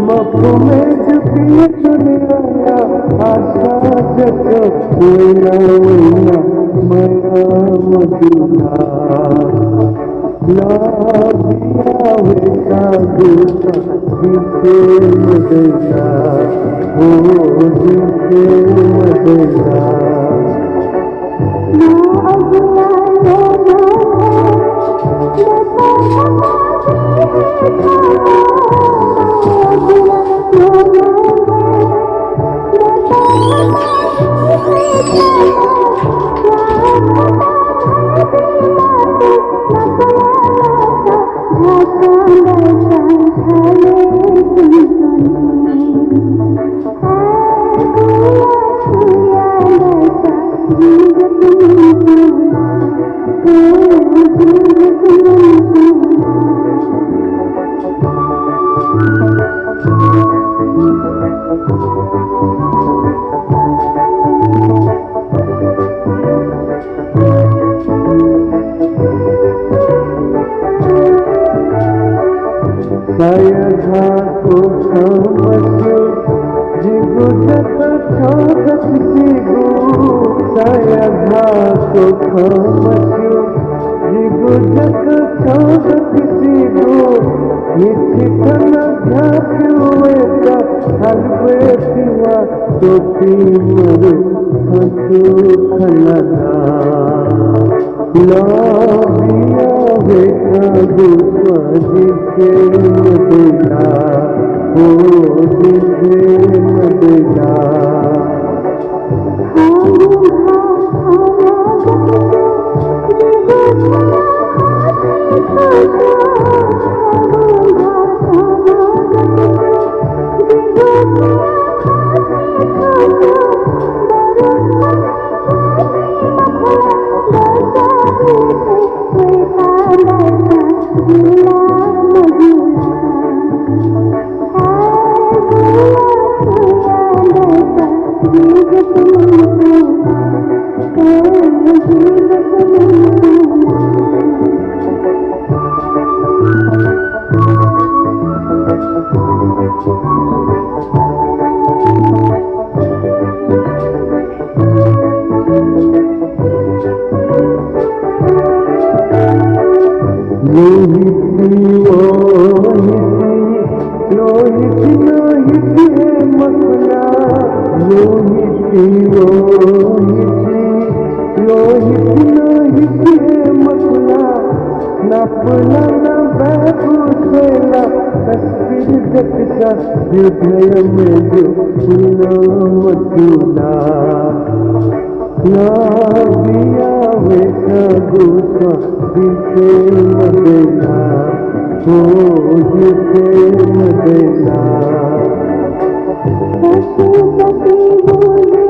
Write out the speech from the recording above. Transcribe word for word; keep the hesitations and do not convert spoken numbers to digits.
मखुमे जुपिं चुनिया आशा जक वइना वइना मया मजुला। लाबिया वेका गुसा दिसे मदैना, हो दिसे मदैना। साया धाःगु खँ मस्यू, जिगु जक छगू गति सीगु। साया धाःगु खँ मस्यू, जिगु जक छगू गति सीगु। निछि थन भ्यापिउ वय्‌क हालबे पिवा तोपी मरे खँ छु खँ ला। लाबिया वेका गुसा दिसे मदैना, हो दिसे मदैना। लोहित लोहित लोहित लोहित हे मखुला। लोहित लोहित लोहित लोहित हे मखुला। नापला ना बाबू सेला तस्वीर जकसा हृदय में जो फूल मखुला। लाबिया वेका गुसा दिसे मदैना, हो दिसे मदैना। पशुपति बोले